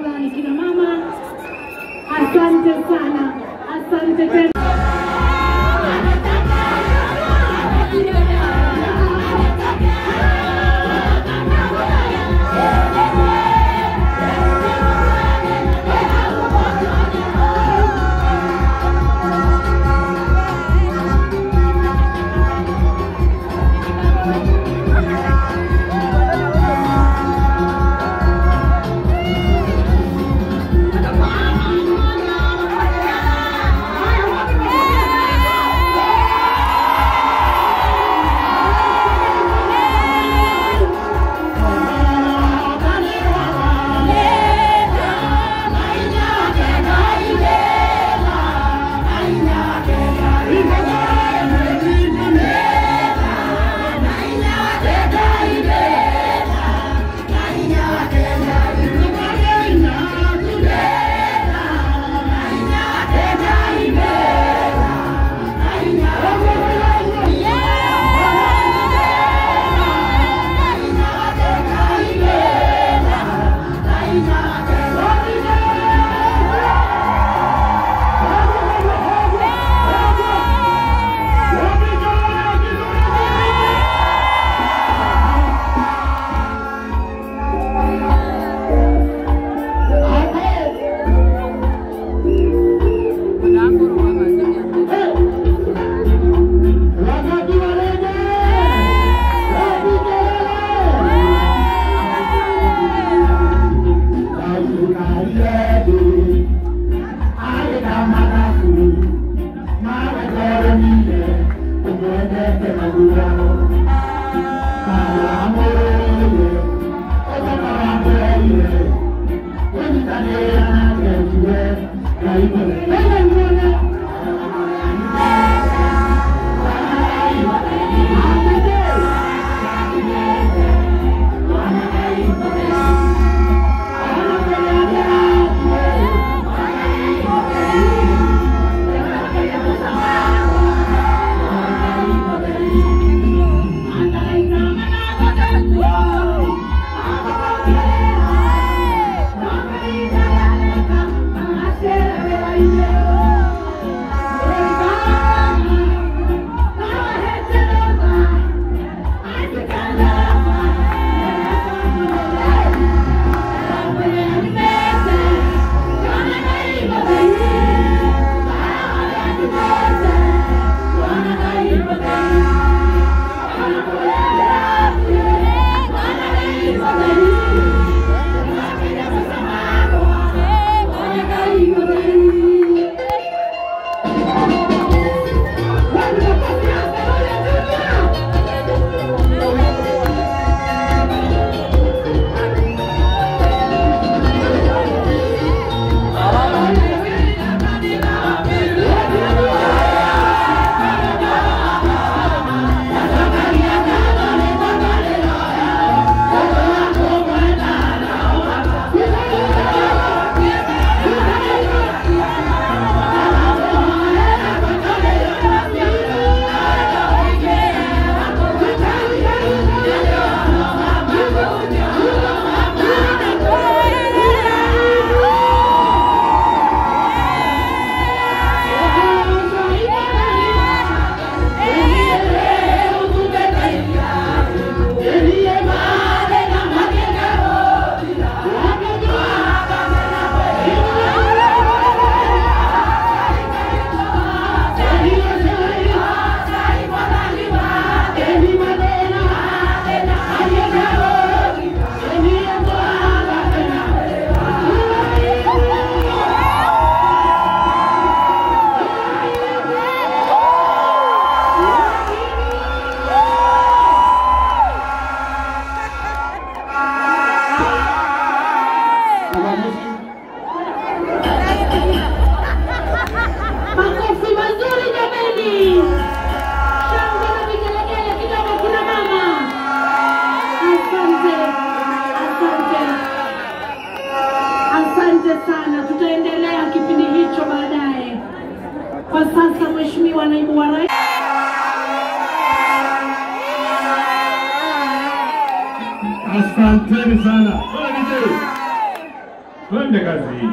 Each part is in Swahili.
Tafadhali kina mama, asante sana, asante tena. Sana, tutaendelea kipindi hicho baadaye. Kwa sasa Mheshimiwa Naibu wa Rais. Asanteni sana. Twende kazi.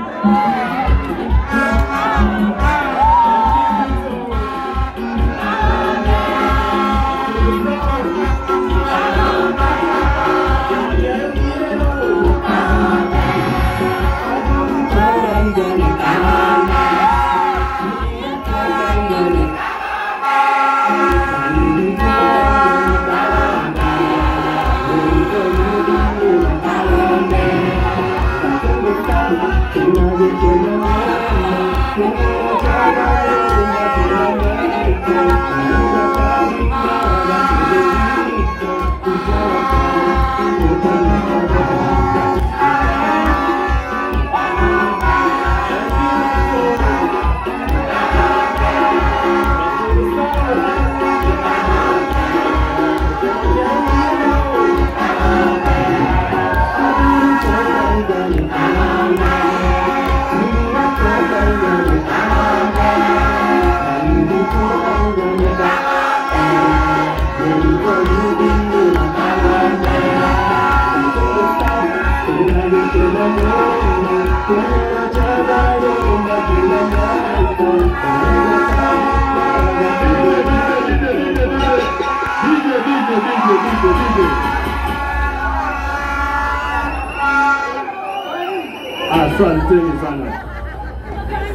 Asanteni sana.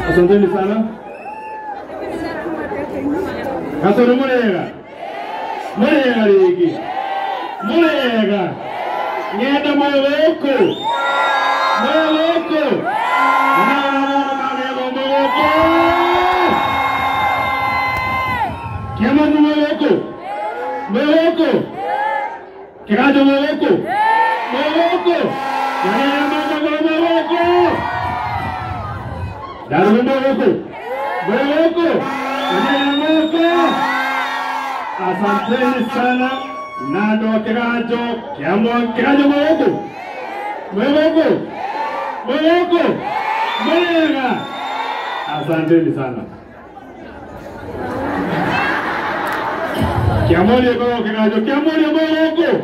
Asanteni sana. Kasoro murega. Murega rigi. Murega. Ngenda mwegoko. Mwegoko. Mwegoko. Kiamandu mwegoko. Mwegoko. Kigajo mwegoko. Mwegoko. Asanteni sana nando Kigajo kiamo Kigajo mwegoko. Mwegoko. Mwegoko. Mwega. Asanteni sana. Kiamoni kwa Kigajo kiamoni mwegoko.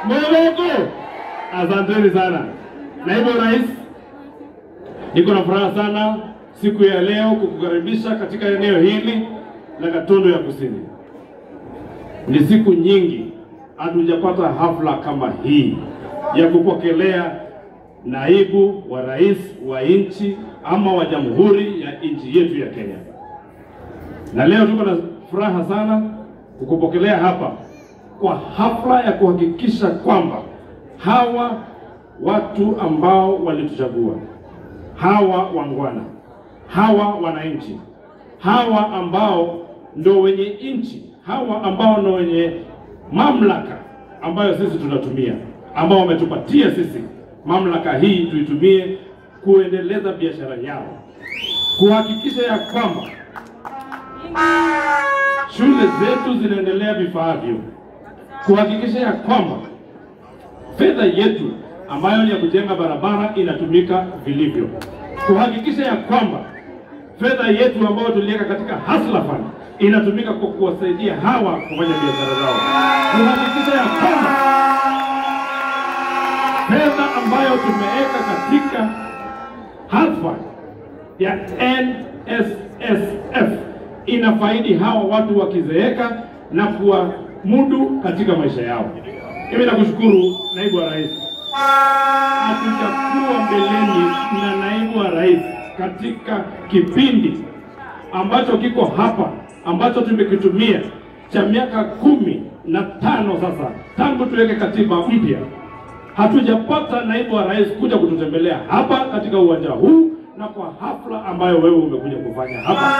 Mwegoko. Asanteni sana. Naibu Rais, niko na furaha sana siku ya leo kukukaribisha katika eneo hili la Gatundu ya Kusini. Ni siku nyingi hatujapata hafla kama hii ya kupokelea naibu wa rais wa nchi ama wa jamhuri ya nchi yetu ya Kenya. Na leo tuko na furaha sana kukupokelea hapa kwa hafla ya kuhakikisha kwamba hawa watu ambao walituchagua, hawa wangwana, hawa wananchi, hawa ambao ndio wenye nchi, hawa ambao ndio wenye mamlaka ambayo sisi tunatumia, ambao wametupatia sisi mamlaka hii tuitumie kuendeleza biashara yao, kuhakikisha ya kwamba shule zetu zinaendelea vifaavyo, kuhakikisha ya kwamba fedha yetu ambayo ni ya kujenga barabara inatumika vilivyo, kuhakikisha ya kwamba fedha yetu ambayo tuliweka katika Hustler Fund inatumika kwa kuwasaidia hawa kufanya biashara zao, kuhakikisha ya kwamba fedha ambayo tumeweka katika Health Fund ya NSSF inafaidi hawa watu wakizeeka na kuwamudu katika maisha yao. Mimi nakushukuru naibu wa rais. Hatujakuwa mbeleni na naibu wa rais katika kipindi ambacho kiko hapa, ambacho tumekitumia cha miaka 15 sasa tangu tuweke katiba mpya. Hatujapata naibu wa rais kuja kututembelea hapa katika uwanja huu na kwa hafla ambayo wewe umekuja kufanya hapa.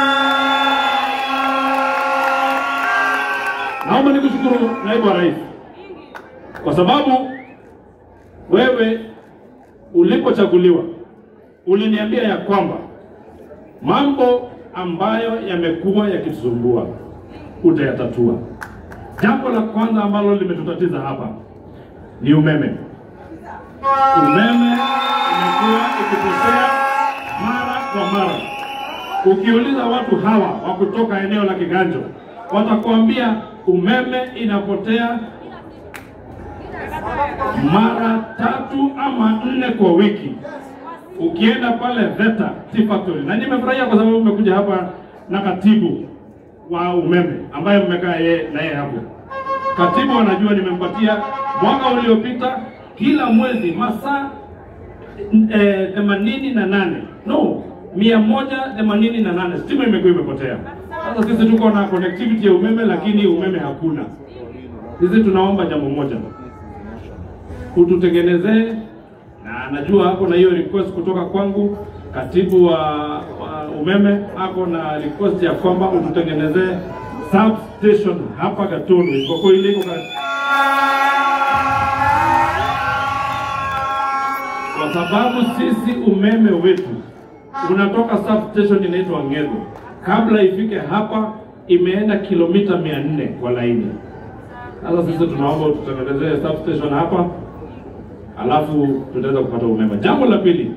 Naomba nikushukuru naibu wa rais kwa sababu wewe ulipochaguliwa uliniambia ya kwamba mambo ambayo yamekuwa yakitusumbua utayatatua. Jambo la kwanza ambalo limetutatiza hapa ni umeme. Umeme umekuwa ukipotea mara kwa mara. Ukiuliza watu hawa wa kutoka eneo la Kiganjo watakuambia umeme inapotea mara 3 ama 4 kwa wiki. Ukienda pale Veta Tea Factory, na nimefurahia kwa sababu umekuja hapa na katibu wa umeme ambaye mmekaa yeye na yeye hapo. Katibu anajua nimempatia mwaka uliopita kila mwezi masaa 88, no 188 stima imekuwa imepotea. Sasa sisi tuko na connectivity ya umeme lakini umeme hakuna. Sisi tunaomba jambo moja, ututengenezee, na najua hapo na hiyo request kutoka kwangu, katibu wa umeme hapo na request ya kwamba ututengenezee substation hapa Gatundu, isipokuwa ile iko kwa sababu sisi umeme wetu unatoka substation inaitwa Ng'etho. Kabla ifike hapa imeenda kilomita 400 kwa laini. Sasa sisi tunaomba ututengenezee substation hapa, alafu tutaweza kupata umeme. Jambo la pili,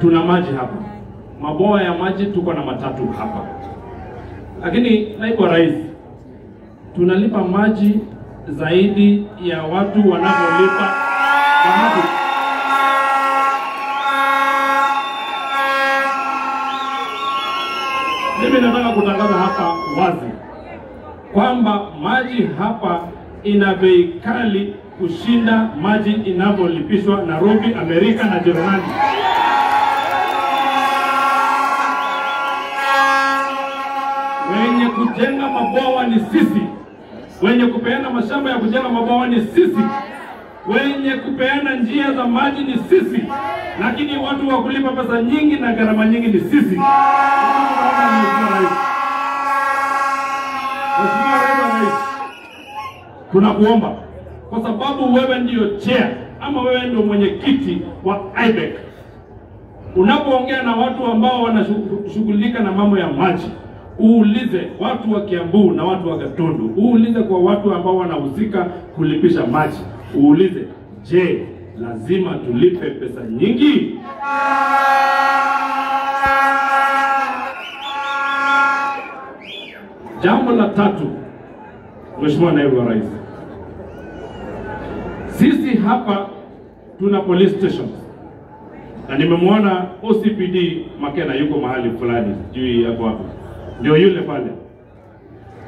tuna maji hapa, mabwawa ya maji tuko na matatu hapa, lakini naibu rais, tunalipa maji zaidi ya watu wanavyolipa dhahabu. Mimi nataka kutangaza hapa wazi kwamba maji hapa ina bei kali kushinda maji inavyolipishwa Nairobi, Amerika na Jerumani. Wenye kujenga mabwawa ni sisi, wenye kupeana mashamba ya kujenga mabwawa ni sisi, wenye kupeana njia za maji ni sisi, lakini watu wa kulipa pesa nyingi na gharama nyingi ni sisi. Mheshimiwa Rais, tunakuomba kwa sababu wewe ndio chair ama wewe ndio mwenyekiti wa IBEC, unapoongea na watu ambao wanashughulika na mambo ya maji, uulize watu wa Kiambu na watu wa Gatundu, uulize kwa watu ambao wanahusika kulipisha maji, uulize, je, lazima tulipe pesa nyingi? Jambo la tatu, Mheshimiwa Naibu wa Rais, sisi hapa tuna police stations, na nimemwona OCPD Makena yuko mahali fulani, sijui hapo hapo, ndio yule pale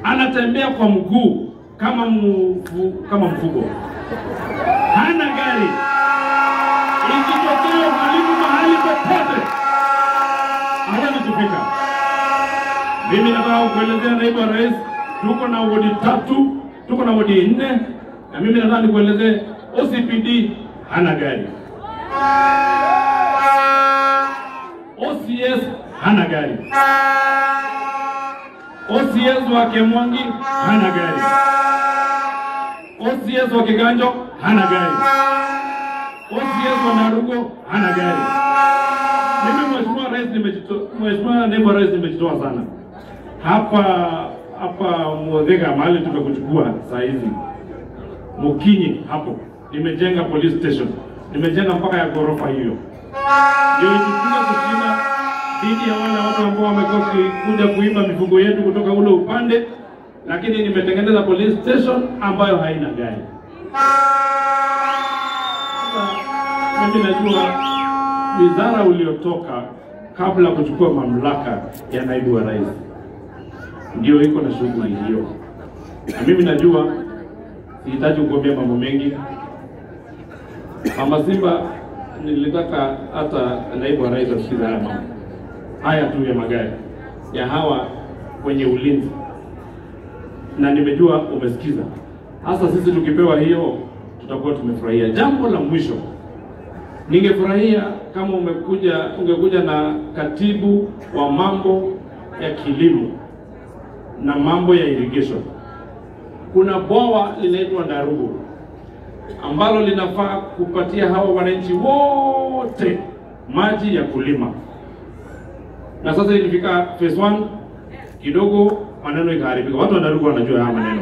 anatembea kwa mguu kama mfugo, hana gari. Ikitokea uhalifu mahali popote hawezi kufika. Mimi nataka kuelezea Naibu wa Rais, tuko na wodi 3, tuko na wodi 4, na mimi nataka nikuelezee OCPD hana gari, OCS hana gari, OCS wa Kemwangi hana gari, OCS wa Kiganjo hana gari, OCS wa Narugo hana gari. Mimi Mheshimiwa Rais nimejitoa, Mheshimiwa Naibu Rais nimejitoa sana. Hapa Muthaiga mahali tumekuchukua saa hizi, Mukinyi hapo nimejenga police station, nimejenga mpaka ya ghorofa hiyo. Ndio itukuja kushinda dhidi ya wale watu ambao wamekuwa kuja kuiba mifugo yetu kutoka ule upande, lakini nimetengeneza police station ambayo haina gari. Mimi najua wizara uliotoka kabla kuchukua mamlaka ya naibu wa rais ndio iko na shughuli hiyo, na mimi najua sihitaji kuambia mambo mengi. Mama Simba, nilitaka hata naibu wa rais asikize haya mambo haya tu ya magari ya hawa wenye ulinzi, na nimejua umesikiza. Hasa sisi tukipewa hiyo tutakuwa tumefurahia. Jambo la mwisho, ningefurahia kama ungekuja na katibu wa mambo ya kilimo na mambo ya irrigation. Kuna bwawa linaitwa Ndarugo ambalo linafaa kupatia hawa wananchi wote maji ya kulima, na sasa ilifika phase 1 kidogo maneno ikaharibika. Watu wa Ndarugo wanajua haya maneno,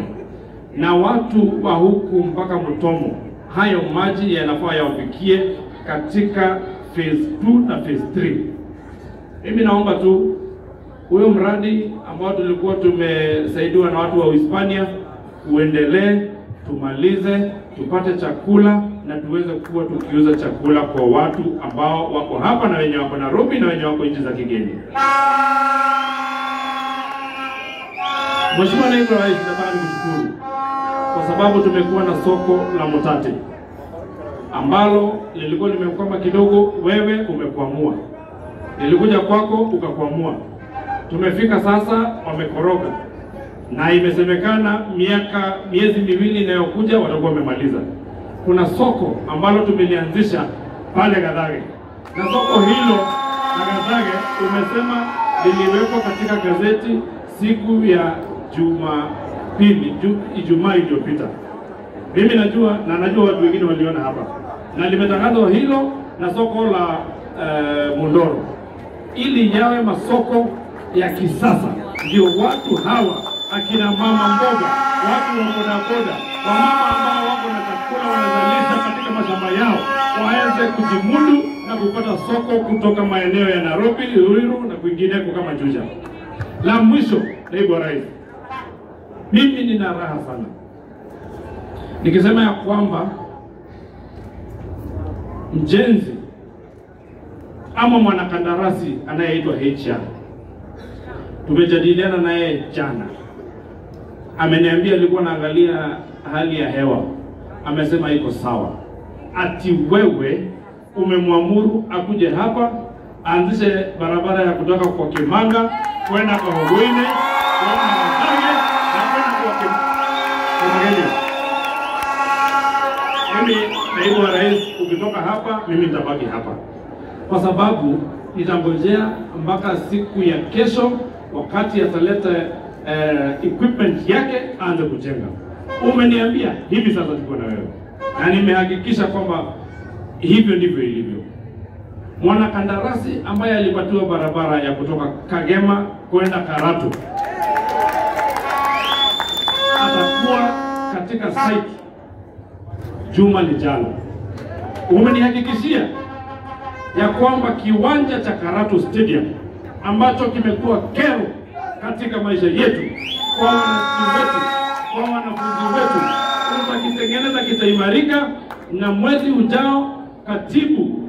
na watu wa huku mpaka Mutomo hayo maji yanafaa yawafikie katika phase 2 na phase 3. Mimi naomba tu huyo mradi ambao tulikuwa tumesaidiwa na watu wa Hispania uendelee, tumalize, tupate chakula na tuweze kuwa tukiuza chakula kwa watu ambao wako hapa na wenye wako Nairobi na wenye wako nchi za kigeni. Mheshimiwa Naibu Rais, nataka nikushukuru kwa sababu tumekuwa na soko la Mutate ambalo lilikuwa limekwama kidogo, wewe umekwamua. Nilikuja kwako ukakwamua. Tumefika sasa wamekoroga, na imesemekana miezi miwili inayokuja watakuwa wamemaliza. Kuna soko ambalo tumelianzisha pale Gathage, na soko hilo la Gathage umesema liliwekwa katika gazeti siku ya Jumapili, Ijumaa iliyopita. Mimi najua na najua watu wengine waliona hapa, na limetangazwa hilo na soko la Mundoro, ili yawe masoko ya kisasa, ndio watu hawa akina mama mboga, watu wa bodaboda, wamama ambao wako na chakula wanazalisha katika mashamba yao, waweze kujimudu na kupata soko kutoka maeneo ya Nairobi, Ruiru na kwingineko kama Juja. La mwisho, Naibu wa Rais, mimi nina raha sana nikisema ya kwamba mjenzi ama mwanakandarasi anayeitwa HR, tumejadiliana naye jana, ameniambia alikuwa anaangalia hali ya hewa, amesema iko sawa. Ati wewe umemwamuru akuje hapa aanzishe barabara ya kutoka kwa Kimanga kwenda kwa Hogwine, kwenda Mathare na kwenda kwa Kenya. Mimi Naibu wa Rais, ukitoka hapa mimi nitabaki hapa, kwa sababu nitangojea mpaka siku ya kesho wakati ataleta equipment yake aanze kujenga. Umeniambia hivi sasa tuko na wewe, na nimehakikisha kwamba hivyo ndivyo ilivyo. Mwanakandarasi ambaye alipatiwa barabara ya kutoka Kagema kwenda Karatu atakuwa katika site juma lijalo. Umenihakikishia ya kwamba kiwanja cha Karatu Stadium ambacho kimekuwa kero katika maisha yetu, kwa wananchi wetu, kwa wanafunzi wetu, utakitengeneza, kitaimarika, na mwezi ujao katibu